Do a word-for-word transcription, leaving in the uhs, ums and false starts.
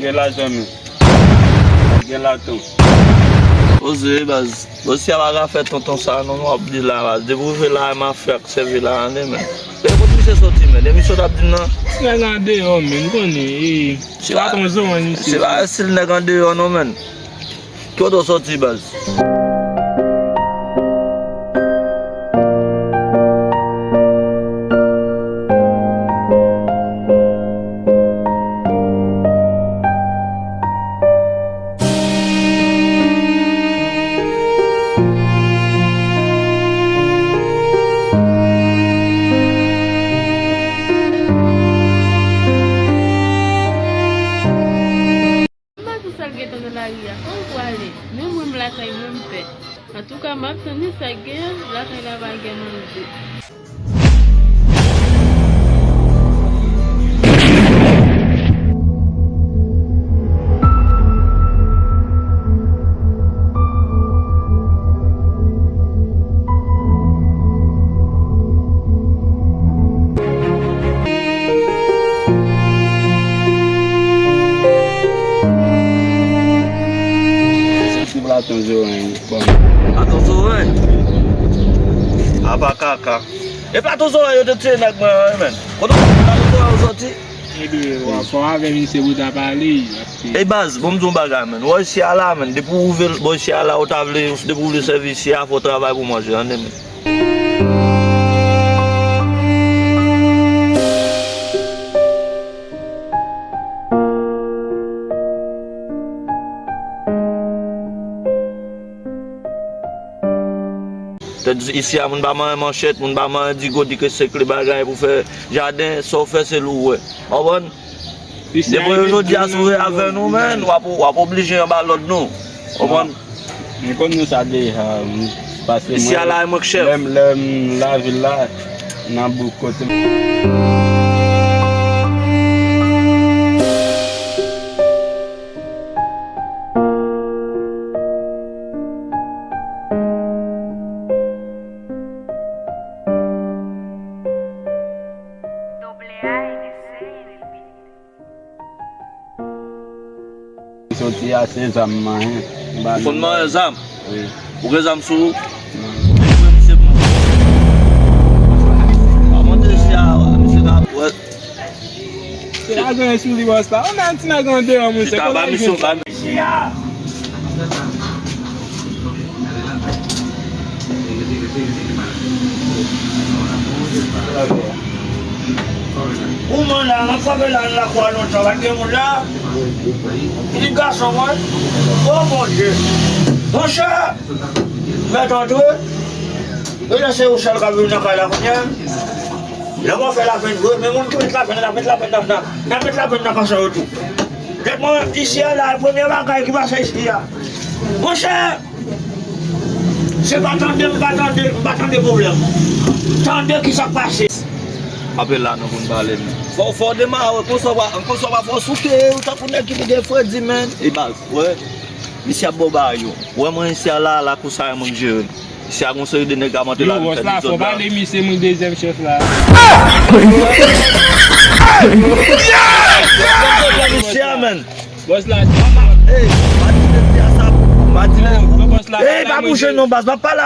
Gen lajan, men. Gen lajan. Poze, baz. Bon, si a pa ka fè tonton sa, non, w ap di la, baz. Depi w rive la, m ap fè ak sèvi la, ane, men. E kote misye soti, men? E misye t ap di m nan. Nèg andeyò, men, m konnen, e, se pa, patwon Zoranj, misye. Se pa estil nèg andeyò, non, men. Kote w soti, baz? M pa konn sa l gentan nan lari a. Kote l prale? Menm mwen, m lakay mwen, m pè. Antouka, m ap tann wi sa k gen lakay la, pa gen manje. Soti Platon Zoranj, bon. Platon Zoranj? Apa kaka. E Platon Zoranj yo te tiye nèg mwen an, men. Kote Platon Zoranj yo soti? Ebyen, w ap fò avè misye pou ta pale, paske. Ey baz, bon m di w yon bagay, men. Ou wè isi a la, men. Depi w rive bò isi a la, ou ta vle, depi w vle sèvi isi a, fò w travay pou manje, tande, men. Tèt isi a, moun pa manyen manchèt, moun pa manyen digo, di ke se kle bagay pou fè jaden, sa w fè se li w wè. Konprann? Depi jodi a, si w vle avè nou, men, w ap, w ap oblije anba lòd nou. Konprann? M konn nou sa deja, m, paske isi a la, e mwen k chèf. Lè m, lè m lavil la, nan bouk kote m. Soti a se zam manyen. Ou konn manyen zam? Wi. Ou gen zam sou ou? Non. Mwen, misye, pa monte isi a, misye ka wè. Se la gen sou li bòs la. Ou nan ti nèg andeyò, monchè. Chita, ba misye, ba misye. Ou mwen la, m ap frape la, lakwa lontan, pa t gen moun la. Pitit gason mwen. O Bondye. Monchè, mèt antre. E lè se ou sèl k ap viv nan kay la kounye a. Lè w ap fè lapenn vre, men moun ki met lapenn, n ap met lapenn nan, n ap met lapenn nan kanson yo tou. Tèt mwen, isi a la, premye bagay ki pase isi a. Monchè, se pa tande, m pa tande, m pa tande pwoblèm. Tande ki sa k pase. Apre la, nou konn pale, men. Fò, fò w demare, konsa w pa, konsa w pa fò souke, ou tankou nèg ki gen fredi, men. E baz, wè. Misye ap ba w bagay yo. Wè mwen isi a la, lakou sa a mwen k jere l. Isi a gon seri de nèg k ap antre la vin fè dezòd la. Yo, bòs la, fò pale misye, mwen dezyèm chèf la. Misye a, men. Bòs la, ey, pa di mesye a sa, pa di mesye a. Ey, pa bouje non, baz, m ap pale.